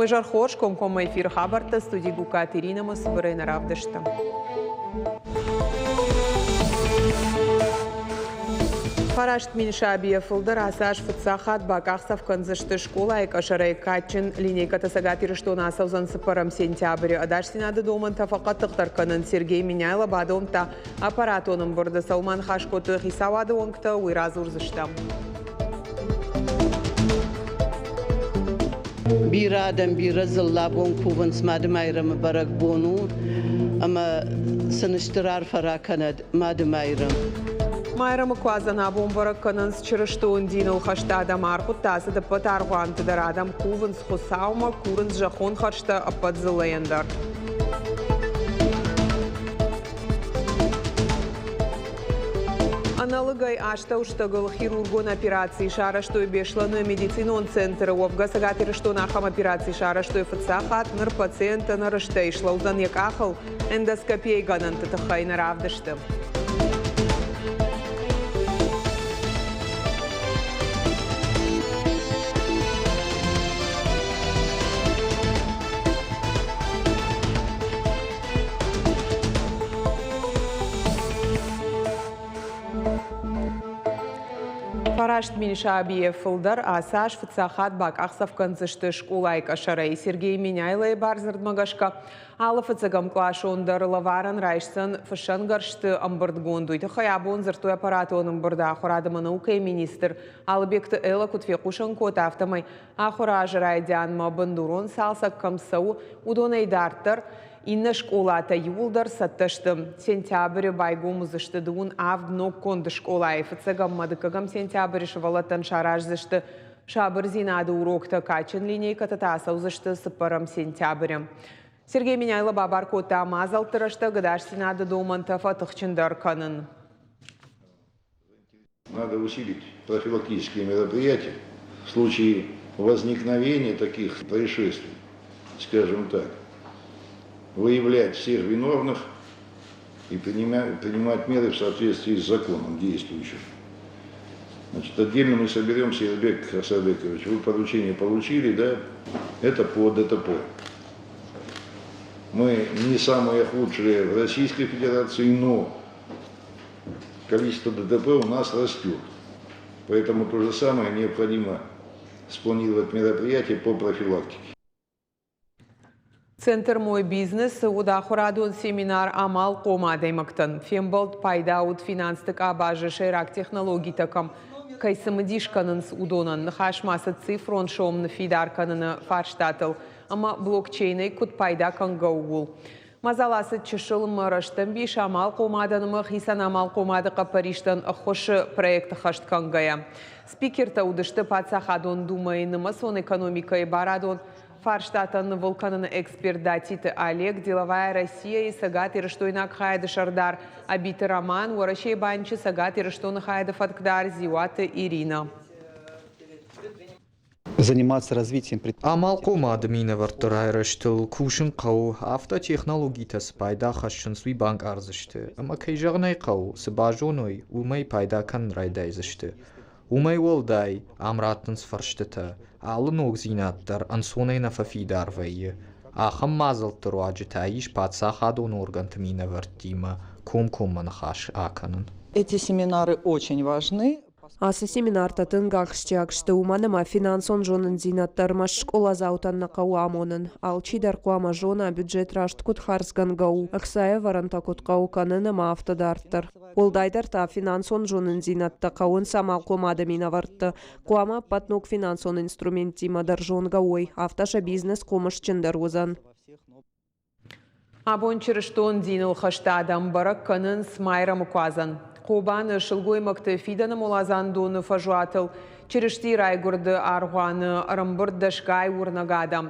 Уе зӕр хорз, комкоммӕ эфиры хабӕрттӕ студи Гуккаты Иринӕмӕ цыбырӕй нӕ равдысты. 9000 сабийӕ фылдӕр ацы аз фыццаг хатт бакъахдзӕф кӕндзысты скъолайы къӕсӕрӕй кадджын линейкӕтӕ Цӕгат Ирыстоны ацӕудзӕн цыппӕрӕм сентябры. Ӕдасдзинады домӕнтӕ фӕхъӕддыхдӕр кӕнын Сергей Меняйло бадомдта аппаратон ӕмбырды. Цӕуыл ныхас кодтой хицауады уӕнгтӕ, уый радзурдзыстӕм. Бирӕ адӕм, бирӕ дзыллӕ абон кувынц Мады-Майрӕмы бӕрӕгбон у ӕмӕ сын стыр арфӕ ракӕнӕд Мады-Майрӕм. Майрӕмы куадзӕн абон бӕрӕг кӕнынц чырыстон диныл хӕст адӕм. Аргъуыдта ацыд ӕппӕт аргъуанты дӕр. Адӕм кувынц Хуыцаумӕ, курынц зӕххон хӕрзтӕ ӕппӕт дзыллӕйӕн дӕр. Ӕнӕлыгӕй астӕустӕгыл хирургон операци сарӕзтой Беслӕны медицинон центры. Уӕвгӕ Цӕгат Ирыстоны ахӕм операци сарӕзтой фыццаг хатт. Ныр пациент ӕнӕрыстӕй слӕудзӕн йӕ къахыл. Эндоскопийы гӕнӕнты тыххӕй нӕ равдысты. 9000 сабийӕ фылдӕр ацы аз фыццаг хатт бакъахдзӕф кӕндзысты скъолайы къӕсӕрӕй. Сергей Меняйлойы бардзырдмӕ гӕсгӕ алы фыццӕгӕмкъласон дӕр лӕварӕн райсдзӕн фыссӕнгӕрзты ӕмбырдгонд. Уый тыххӕй абон дзырдтой аппаратон ӕмбырды ахуырад ӕмӕ наукӕйы министр Алыбегты Элла куыд фехъусын кодта, афтӕмӕй ахуыры азы райдианмӕ бындурон цалцӕг кӕм цӕуы, уыдонӕй дарддӕр Иннӕ скъолатӕ иууылдӕр цӕттӕ сты. Сентябры байгом уыдзысты 27 ноггонд скъолайы. Фыццӕгӕм ӕмӕ дыккӕгӕм сентябры сывӕллӕттӕн сараздзысты сабырдзинады уроктӕ, кадджын линейкӕтӕ та ацӕудзысты цыппӕрӕм сентябры. Сергей Меняйло бабар кодта мадзӕлтты рӕстӕг ӕдасдзинады домӕнтӕ фӕтыхджындӕр кӕнын. Надо усилить профилактические мероприятия в случае возникновения таких происшествий, скажем так, выявлять всех виновных и принимать меры в соответствии с законом действующим. Значит, отдельно мы соберемся, Ирбек Хасарбекович, вы поручение получили, да? Это по ДТП. Мы не самые худшие в Российской Федерации, но количество ДТП у нас растет. Поэтому то же самое необходимо спланировать мероприятия по профилактике. Центр «Мой бизнес» уыд ахуырадон семинар амалхъом адӕймӕгтӕн. Фембӕлд пайда уыд финансты къабазы сӕйраг технологитӕ кӕм кӕй цымыдис кӕнынц, уыдонӕн. Ныхас ма цыд цифрон сом ныффидар кӕныны фарстатыл ӕмӕ блокчейнӕй куыд пайда кӕнгӕ, ууыл. Мадзал ацыд чысыл ӕмӕ рӕстӕмбис амалхъомадӕн ӕмӕ хицӕн амалхъомады хъӕппӕристӕн ӕххуысы проекты хӕст кӕнгӕйӕ. Спикертӕ уыдысты Паддзахадон Думӕйы нымӕцон экономикӕйы барадон фарстатӕ нывыл кӕныны эксперт Датиты Олег, Деловая Россия-йы Цӕгат Ирыстойнаг хайады сӕрдар Абиты Роман, Уӕрӕсейы банчы Цӕгат Ирыстоны хайады фӕткдар Дзиуаты Иринӕ. Заниматься развитием Амалхъомады минӕвӕртты райрӕзтыл кусын хъӕуы, афтӕ технологитӕ цы пайда хӕссынц, уый банкъардзысты ӕмӕ, кӕй зӕгъын ӕй хъӕуы, цы базоной, уымӕй пайда кӕнын райдайдзысты. Уымӕй уӕлдай, ам раттынц фӕрстытӕ, алы ногдзинад дӕр ӕнцонӕй нӕ фӕфидар вӕййы. Ахӕм мадзӕлтты руаджы та ис паддзахадон органты минӕвӕрттимӕ комкоммӕ ныхас акӕнын. Эти семинары очень важны. Ацы семинартӕ тынг ахсджиаг сты, уымӕн ӕмӕ финансон зонындзинӕдтӕ ӕрмӕст скъоладзаутӕн нӕ хъӕуы амонын. Алчидӕр хъуамӕ зона, бюджет раст куыд хардзгӕнгӕ у, ӕхцайы ӕвӕрӕнтӕ куыд хъӕуы кӕнын ӕмӕ афтӕ дарддӕр. Уӕлдайдӕр та финансон зонындзинӕдтӕ хъӕуынц амалхъомады минӕвӕртты. Хъуамӕ ӕппӕт ног финансон инструменттимӕ дӕр зонгӕ уой, афтӕ сӕ бизнес хъомысджындӕр уыдзӕн. Абон чырыстон диныл хӕст адӕм бӕрӕг кӕнынц Майрӕмы куадзӕн. Хъобаны сылгоймӕгты фидӕны моладзандоны фӕзуатыл Чырыстийы райгуырды аргъуаны ӕрӕмбырд дӕсгай уырнӕг адӕм.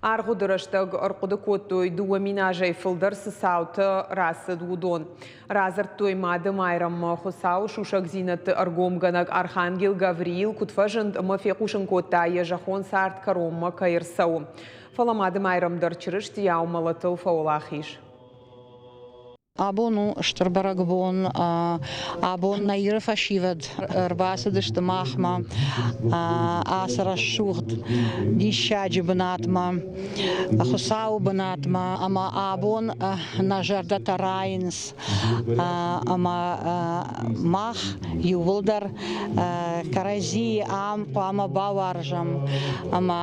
Аргъуыды рӕстӕг ӕрхъуыды кодтой 2000 азӕй фылдӕр цы цаутӕ рацыд, уыдон. Радзырдтой Мады Майрӕммӕ Хуыцауы сусӕгдзинӕдты ӕргомгӕнӕг Архангел Гавриил куыд фӕзынд ӕмӕ фехъусын кодта, йӕ зӕххон цард кӕронмӕ кӕй ӕрцӕуы. Фӕлӕ Мады Майрӕм дӕр Чырыстийау мӕлӕтыл фӕуӕлахиз. Абон у стыр бӕрӕгбон. Абон нӕ Иры фӕсивӕд ӕрбацыдысты махмӕ ацы рӕсугъд диссаджы бынатмӕ, Хуыцауы бынатмӕ ӕмӕ абон нӕ зӕрдӕтӕ райынц ӕмӕ мах иууылдӕр кӕрӕдзийы ам хъуамӕ бауарзӕм ӕмӕ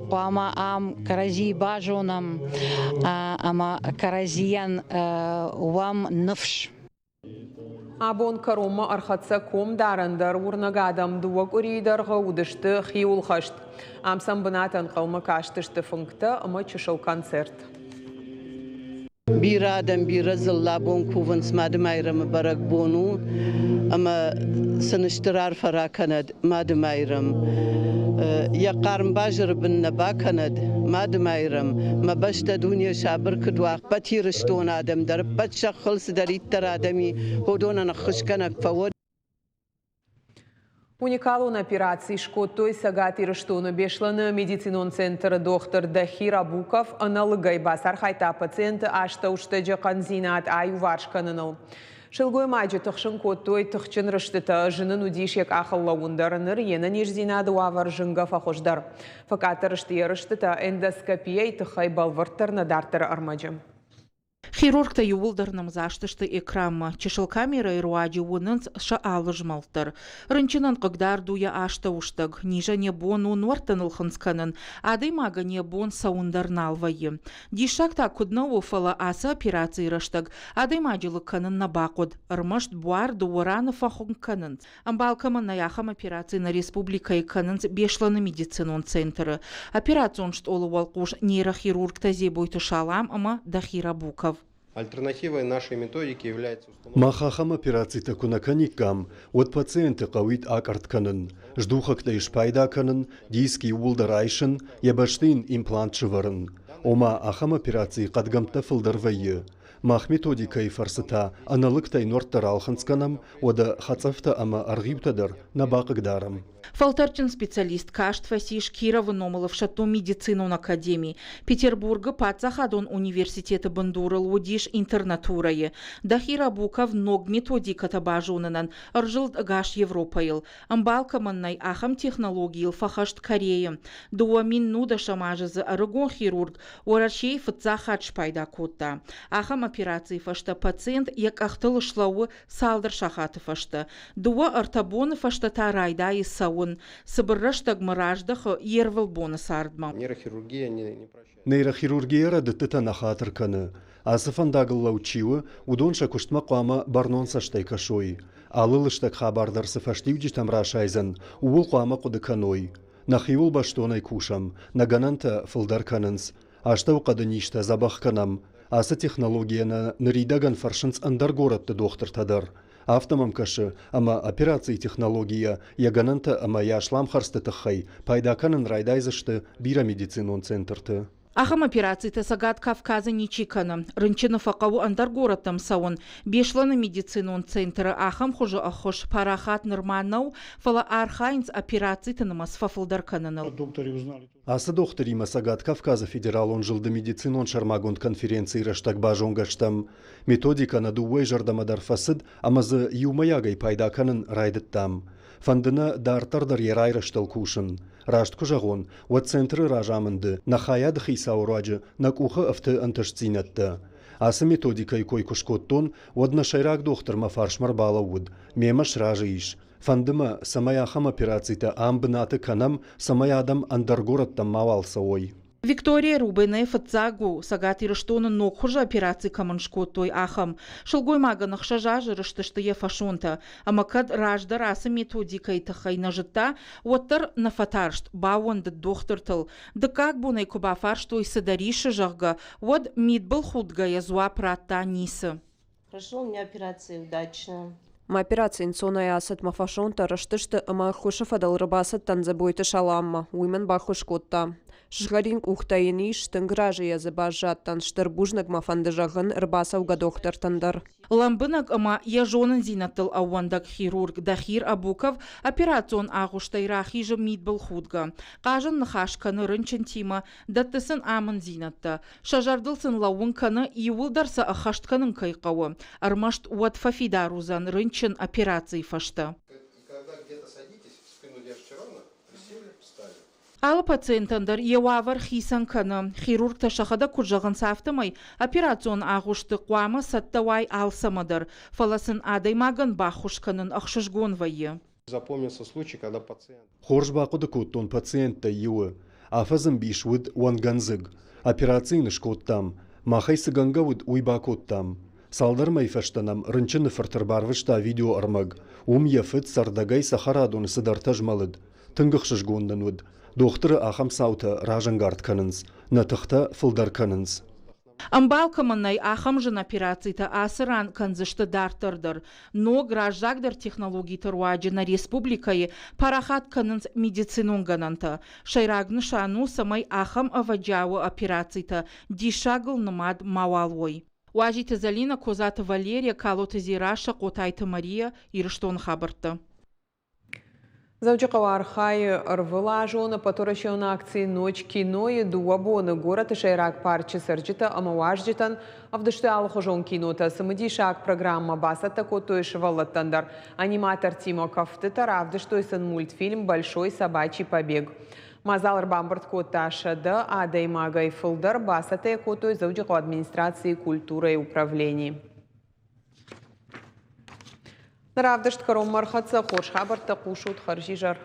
хъуамӕ ам кӕрӕдзийы базонӕм ӕмӕ кӕрӕдзийӕн уӕм ныфс. Абон кӕронмӕ ӕрхӕццӕ комдарӕн дӕр уырнӕг адӕм дыууӕ къуырийы дӕргъы уыдысты хиуылхӕст. Ам сӕм бынат ӕнхъӕлмӕ кастысты фынгтӕ ӕмӕ чысыл концерт. Бирӕ адӕм, бирӕ дзыллӕ абон кувынц Мады-Майрӕмы бӕрӕгбон у ӕмӕ сын стыр арфӕ ракӕнӕд Мады-Майрӕм. Йӕ хъарм базыры бын нӕ бакӕнӕд Мады-Майрӕм, мӕ бӕстӕ дуне сабыр куыд уа, ӕппӕт Ирыстоны адӕм дӕр, ӕппӕт зӕххыл цыдӕриддӕр адӕм и, уыдонӕн ӕххуысгӕнӕг фӕуӕд. Уникалон операци скодтой Цӕгат Ирыстоны Беслӕны медицинон центры дохтыр Дахир Абуков ӕнӕлыгӕй бацархайдта пациенты астӕустӕджы хъӕндзинад аиуварс кӕныныл. Сылгоймаджы тыхсын кодтой тыхджын рыстытӕ, зын ын уыдис йӕ къахыл лӕууын дӕр. Ныр йе нӕниздзинады уавӕр зынгӕ фӕхуыздӕр. Фӕкъаддӕр сты йӕ рыстытӕ эндоскопияйы тыххӕй бӕлвырддӕр нӕ дарддӕры ӕрмӕджы. Хирургтӕ иууылдӕр нымдзаст сты экранмӕ. Чысыл камерӕйы руаджы уынынц сӕ алы змӕлд дӕр. Рынчынӕн хъыгдард у йӕ астӕуыстӕг. Низӕн йӕ бон у нуӕрттӕ нылхынцъ кӕнын, адӕймагӕн йӕ бон цӕуын дӕр нал вӕййы. Диссаг та куыд нӕ у, фӕлӕ ацы операцийы рӕстӕг адӕймаджы лыг кӕнын нӕ бахъуыд. Ӕрмӕст буар дыууӕ раны фӕхуынкъ кӕнынц. Ӕмбал кӕмӕн нӕй, ахӕм операци нӕ республикӕйы кӕнынц Беслӕны медицинон центры. Операцион стъолы уӕлхъус нейрохирургтӕ Дзебойты Салам ӕмӕ Дахир Абуков. Альтернативой нашей методики является Мах ахӕм операцитӕ куы нӕ кӕниккам, уӕд пациенты хъӕуид акъӕртт кӕнын, здухӕгтӕй спайда кӕнын, диск иууылдӕр айсын, йӕ бӕсты йын имплант сывӕрын. Ома, ахӕм операцийы хъӕдгӕмттӕ фылдӕр вӕййы. Мах методикӕйы фӕрцы та ӕнӕлыгтӕй нуӕрттӕ ралхынцъ кӕнӕм, уӕдӕ хӕцъӕфтӕ ӕмӕ ӕргъиутӕ дӕр нӕ бахъыгдарӕм. Фӕлтӕрдджын специалист каст фӕцис Кировы номыл ӕфсӕддон-медицинон академи. Петербургы паддзахадон университеты бындурыл уыдис интернатурӕйы. Дахир Абуков ног методикӕтӕ базонынӕн ӕрзылд ӕгас Европӕйыл. Ӕмбал кӕмӕн нӕй, ахӕм технологийыл фӕхӕст Корейы. 2010 азы дзы ӕрыгон хирург Уӕрӕсейы фыццаг хатт спайда кодта. Ахӕм операцийы фӕстӕ пациент йӕ къӕхтыл слӕууы цалдӕр сахаты фӕстӕ. Дыууӕ-ӕртӕ боны фӕстӕ та райдайы цӕуын. Цыбыр рӕстӕгмӕ раздӕхы йе рвылбоны цардмӕ. Нейрохирургия рӕдыдтытӕ нӕ хатыр кӕны. Ацы фӕндагыл лӕуд чи у, уыдон сӕ куыстмӕ хъуамӕ бӕрнон цӕстӕй кӕсой. Алы лыстӕг хабар дӕр цы фӕстиуджытӕм расайдзӕн, ууыл хъуамӕ хъуыды кӕной. Нӕхиуыл бӕстонӕй кусӕм, нӕ гӕнӕнтӕ фылдӕр кӕнынц. Астӕухъӕды низтӕ дзӕбӕх кӕнӕм. Ацы технологийӕ нӕ ныридӕгӕн фӕрсынц ӕндӕр горӕтты дохтыртӕ дӕр. Афтӕ мӕм кӕсы, ӕмӕ операцийы технологийӕ йӕ гӕнӕнтӕ ӕмӕ йӕ аслам хӕрдзты тыххӕй пайда кӕнын райдайдзысты бирӕ медицинон центрты. Ахӕм операцитӕ Цӕгат Кавказы ничи кӕны. Рынчыны фӕхъӕуы ӕндӕр горӕттӕм цӕуын. Беслӕны медицинон центры ахӕм хуызы ӕххуыс парахат нырма нӕу, фӕлӕ архайынц операциты нымӕц фӕфылдӕр кӕныныл. Ацы дохтыримӕ Цӕгат Кавказы федералон зылды медицинон сӕрмагонд конференцийы рӕстӕг базонгӕ стӕм. Методикӕ нӕ дыууӕйы зӕрдӕмӕ дӕр фӕцыд ӕмӕ дзы иумӕйагӕй пайда кӕнын райдыдтам. Фӕнды нӕ дарддӕр дӕр йӕ райрӕзтыл кусын. Раст куы зӕгъон, уӕд центры разамынды, нӕ хайады хицауы руаджы нӕ къухы ӕфты ӕнтыстдзинӕдтӕ. Ацы методикӕйы кой куы скодтон, уӕд нӕ сӕйраг дохтыр мӕ фарсмӕ ӕрбалӕууыд, мемӕ сразы ис. Фӕнды мӕ, цӕмӕй ахӕм операцитӕ ам бынаты кӕнӕм, цӕмӕй адӕм ӕндӕр горӕттӕм мауал цӕуой. Виктория Рубене фыццаг у, Цӕгат Ирыстоны ног хуызы операци кӕмӕн скодтой, ахӕм. Сылгоймагӕн ӕхсӕз азы рыстысты йӕ фӕсонтӕ. Ӕмӕ кӕд раздӕр ацы методикӕйы тыххӕй нӕ зыдта, уӕддӕр нӕ фӕтарст, баууӕндыд дохтыртыл. Дыккаг бон ӕй куы бафарстой, цыдӕр исы, зӕгъгӕ, уӕд мидбылхудгӕйӕ дзуапп радта ницы. Прошла у меня операция удачно. Мӕ операци ӕнцонӕй ацыд, мӕ фӕсонтӕ рыстысты ӕмӕ ӕххуысы фӕдыл ӕрбацыдтӕн Дзӕбойты Саламмӕ. Уый мын баххуыс кодта. Сызгъӕрин къухтӕ йын ис, тынг разыйӕ дзы баззадтӕн, стыр бузныг мӕ фӕнды зӕгъын ӕрбацӕугӕ дохтыртӕн дӕр. Лӕмбынӕг ӕмӕ йӕ зонындзинӕдтыл ӕууӕндӕг хирург Дахир Абуков операцион агъуыстӕй рахизы мидбылхудгӕ. Хъазын ныхас кӕны рынчынтимӕ, дӕтты сын амынддзинӕдтӕ. Сӕ зӕрдыл сын лӕууын кӕны, иууылдӕр сӕ ӕххӕст кӕнын кӕй хъӕуы. Ӕрмӕст уӕд фӕфидар уыдзӕн рынчын операцийы фӕстӕ. Алы пациентӕн дӕр йӕ уавӕр хицӕн кӕны. Хирургтӕ сӕхӕдӕг куыд зӕгъынц, афтӕмӕй операцион агъуысты хъуамӕ цӕттӕ уай алцӕмӕ дӕр, фӕлӕ сын адӕймагӕн баххуыс кӕнын ӕхсызгон вӕййы. Запомнился случай, когда пациент Хорз бахъуыды кодтон пациенттӕй иуы. Афӕдзы мбис уыд уӕнгӕндзыг. Операци йын скодтам. Махӕй цы гӕнгӕ уыд, уый бакодтам. Цалдӕр мӕйы фӕстӕ нӕм рынчыны фырт ӕрбарвыста видеоӕрмӕг. Уым йӕ фыд цӕрдӕгӕй цӕхӕрадоны цыдӕртӕ змӕлыд. Тынг ӕхсызгон нын уыд. Дохтыры ахӕм цаутӕ разӕнгард кӕнынц, нӕ тыхтӕ фылдӕр кӕнынц. Ӕмбал кӕмӕн нӕй, ахӕм зын операцитӕ ацы ран кӕндзысты дарддӕр дӕр. Ног, раззагдӕр технологиты руаджы нӕ республикӕйы парахат кӕнынц медицинон гӕнӕнтӕ. Сӕйраг нысан у, цӕмӕй ахӕм ӕвӕджиауы операцитӕ диссагыл нымад мауал уой. Уазиты Зӕлинӕ, Козаты Валерия, Калоты Дзерассӕ, Хъотайты Мария, Ирыстоны хабӕрттӕ. Дзӕуджыхъӕуы архайы ӕрвылазон ӕппӕтуӕрӕсеон акци «Ночь кино»-йы дыууӕ боны горӕты сӕйраг парчы цӕрджытӕ ӕмӕ уазджытӕн ӕвдыстой алыхуызон кинотӕ. Цымыдисаг программӕ бацӕттӕ кодтой сывӕллӕттӕн дӕр. Аниматортимӕ кӕфтытӕ равдыстой сын мультфильм «Большой собачий побег». Мадзал ӕрбамбырд кодта 100 адӕймагӕй фылдӕр, бацӕттӕ йӕ кодтой Дзӕуджыхъӕуы администрацийы культурӕйы управлени. Равдыст кӕронмӕ ӕрхӕццӕ. Хорз хабӕрттӕ хъусут. Хӕрзизӕр.